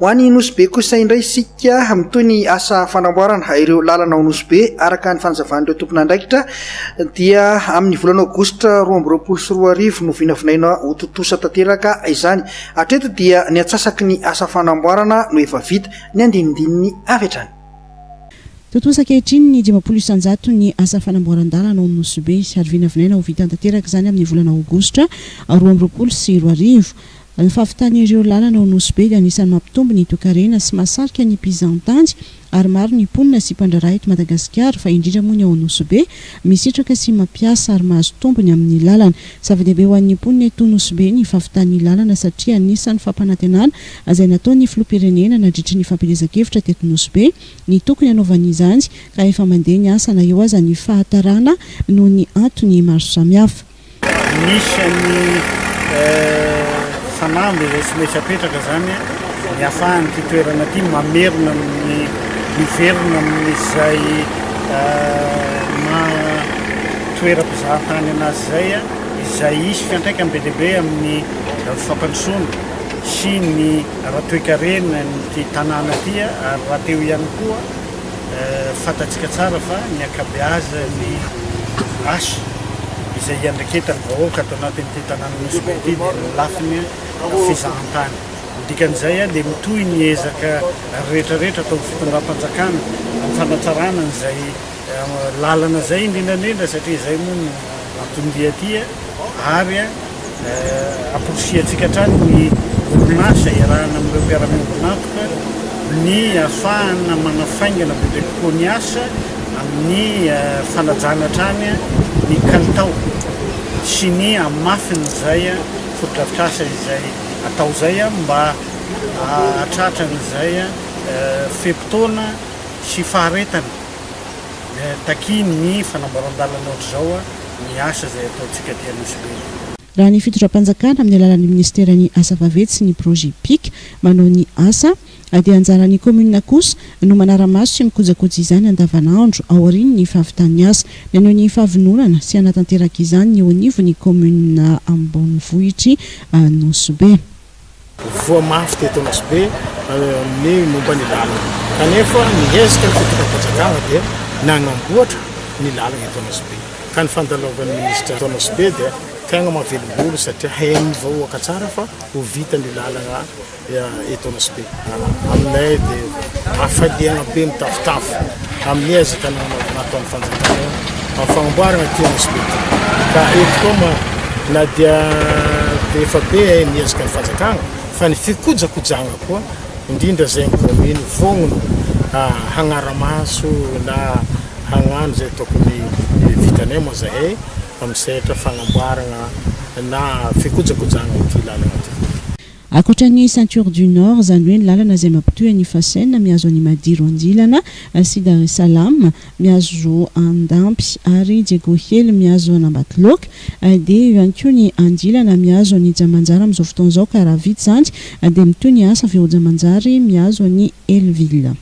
Ho any Nosy Be kosa indray isika, mitohy ny asa fanamboarana ireo lalana ao Nosy Be, araka ny fanazavan'ireo tompon'andraikitra dia amin'ny volana aogositra 2022 no vinavinaina ho tontosa tanteraka izany. Hatreto dia ny antsasaky ny asa fanamboarana no efa vita, ny andinindininy avy hatrany. Tontosa ankehitriny ny 50% ny asa fanamboaran-dalana ao Nosy Be, ary vinavinaina ho vita tanteraka izany amin'ny volana aogositra 2022. Ny fahavitan'ireo lalana ao Nosy Be dia anisan'ny mampitombo ny toekarena sy mahasarika ny mpizahantany ary maro ny mponina sy mpandraharaha eto Madagasikara fa indrindra moa ny ao Nosy Be misitraka sy mampiasa ary mahazo tombony amin'ny lalana. Zava-dehibe ho an'ny mponina eto Nosy Be ny fahavitan'ny lalana satria anisan'ny fampanantenana izay nataon'ny filoham-pirenena nandritry ny fampielezan-kevitra teto Nosy Be ny tokony hanaovany izany ka efa mandeha ny asa na eo aza ny fahatarana noho ny antony maro samihafa. Misy ny fanamby izay tsy maintsy apetraka izany ny ahafahan'ity toerana ity mamerina amin'ny miverina amin'izay maha toeram-pizahantany anazy izay, izay hisy fiantraikany be dia be amin'ny fampandrosoana sy ny ara-toekarenan'ity tanàna ity ary rahateo ihany koa. Fantatsika tsara fa ny ankabeazan'ny asa izay iandraiketan'ny vahoaka ato anatin'ity tanànan'i Nosy Be ity dia ny lafiny fizahantany. Ny dikan'izay dia mitohy ny ezaka rehetrarehetra ataon'ny fitondram-panjakana amin'ny fanatsarana an'izay lalana izay indrindra indrindra satria izay moa no anton-dia aty ary Amporisihantsika hatrany ny orinasa iarahana amin'ireo mpiara-miombon'antoka ny ahafahana manafaingana bebe kokoa ny asa amin'ny fanajana hatrany ny kalitao sy ny hamafin'izay fotodrafitrasa izay atao izay mba hahatratra an'izay fe-potoana sy faharetana takian'ny fanamboaran-dalana ohatr'izao. ny asa izay ataontsika aty Anosibe. Raha ny fitondram-panjakana amin'ny alalan'ny minisiteran'ny asa vaventy sy ny projet pic manao ny asa dia anjaran'ny kaominina kosa no manara-maso sy mikojakoja izany andavanandro aorian'ny fahavitan'ny asa. Naneho ny fahavononana sy hanatanteraka izany ny eo anivon'ny kaominina ambonivohitr'i Nosy Be. Voa mafy teto Nosy-Be ny momba ny lalana. Kanefa niezaka ny fitondram-panjakana dia nanamboatra ny lalana eto Nosy-Be. Ka ny fandalovan'ny minisitra eto Nosy-Be dia tegna mahavelom-bolo satria hain'ny vahoaka tsara fa ho vita ny lalana eto Nosy-Be. Aminay dia hafaliagna be mitafotafo amin'ny ezaka nataon'ny fanjakana amin'ny fagnamboarana ity Nosy Be ity. Ka eto koa ma na dia efa be ny ezaka ny fanjakana fa ny fikojakojagna koa indrindra zay ny commune vognona hagnara-maso na hagnano zay tokony vitanay moa zahay amin'ny sehatra fagnamboaragna na fikojakojagna ity lalagna ity. Ankoatra ny Ceinture du Nord, izany hoe ny lalana izay mampitohy an'i Fascène mihazo an'i Madiro Andilana sy Dar es Salaam mihazo Andampy ary Diego Hely mihazo an'Ambatolaoka dia eo ihany koa ny Andilana mihazo an'i Jamanjary amin'izao fotoana izao ka raha vita izany dia mitohy ny asa avy eo Jamanjary mihazo an'i Hellville.